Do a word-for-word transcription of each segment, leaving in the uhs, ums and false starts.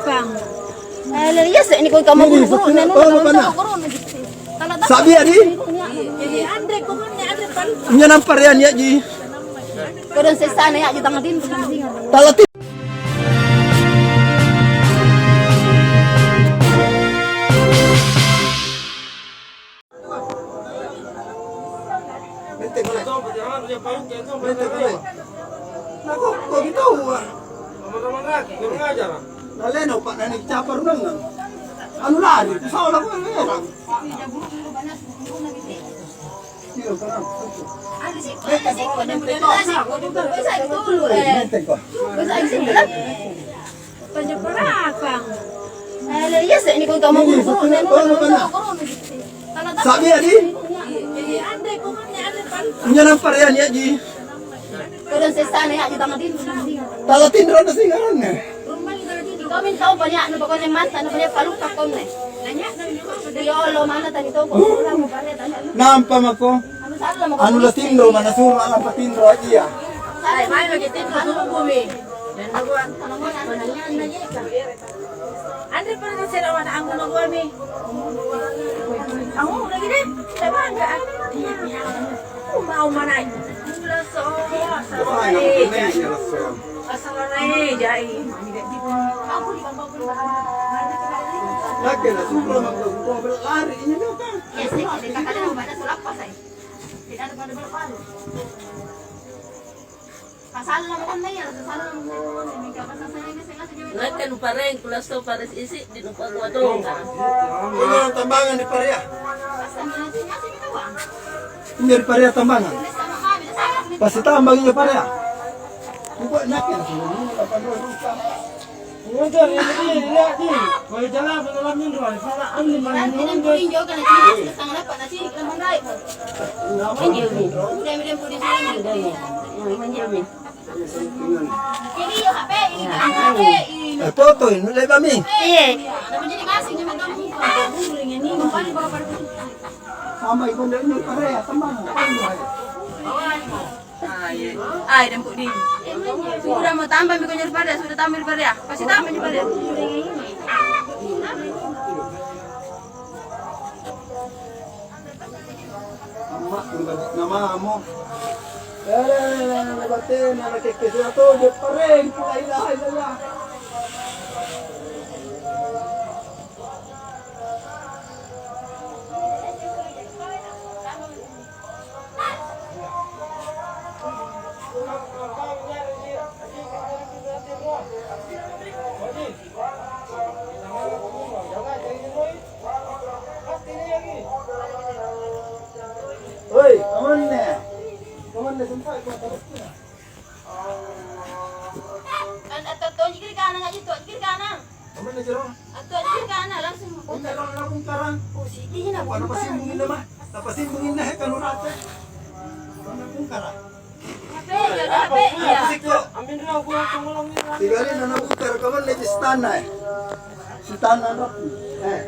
Bang. Eh, iya, se' ni kau kamu guru-guru, nenu, oh, kamu bana. Guru, guru, gitu. Kalau tak, sabia di? Iya, iya. Anre, komanne, anre, paling. Nya nampa ria nia ji. Kodong sesana ya, ji tangan tim, tangan tim. Tala tim. Benteng, benteng. Nah, kok, kok gitu, ah? Naleno, Pak, nani capar nang. Anu lari, pesawat aku yang ngerang. Iya, tenang. Benteng, benteng. Benteng, kok. Benteng, kok. Pajapparakang. Eh, iya, se' ni kau kamu guru-guru, nenu, kamu guru-guru. Kalau tak, sabia di? Iya, iya, anre, komanne, anre, paling. Nya nampa ria nia ji. Kodong sesana ya, ji tangan tim. Tala tinro na singaranne. Kau minta apa nia, nu pokoknya mata, nu pokoknya palukka konne. Iya, lo mana tadi tau, kok, pulang, mau pakai, tanya lu. Nampa mako. Anu, salah, mau. Anu la tinro, mana suruh alam patinro aja ya. Sai, mai lagi tinro, tunggu mi. Anre pernah saya lawan anggun gua mi. Anggun lagi deh. Saya bangga. Aku mau mana ini? Gula so, asal naik jai. Lagi lah, sumpah, mangga gua lari ini dong, kan? Ya, saya kata-kata mau pada sulap pas saya. Tidak ada pada berpalu. Nakke nupareng, kulasso paresi isi, di nupakuatongka. Ini tambangan di Parea. Ini di Parea tambangan. Pasti tambang ini Parea. Bukan nakke. Manjami. Manjami. Eh, foto, nu le'bami. Iya. Sama ibu dari Parea, teman. Ai, ai, dan Pudin. Sudah mau tambah mi konjo pada, sudah tambah pada. Kasih tambah mi pada. Amma, namamu. Eh, batena na kekke sira toje pareng, la ilaha illallah. Oi, kamanne. Kamanne, sentai, kan atau kau jikir kanan aja, tuh jikir kanan. Kamanne, Jero? Atau jikir kanan, langsung. Ini orang bungkaran. Oh, si Dina. Apa pasimbung ini mah? Apa simbung ini, he, kalau rate? Orang bungkaran. Apa ya, apa ya? Apa sih, kok? Tiga hari nana bungkar, kamanne, si tanah, eh. Si tanah, eh.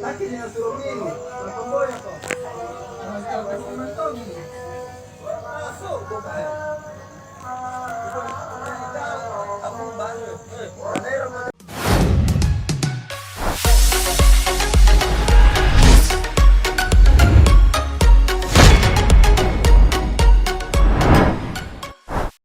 Laki dengan suruh minum, berapa boya kok? Masuk, bukan.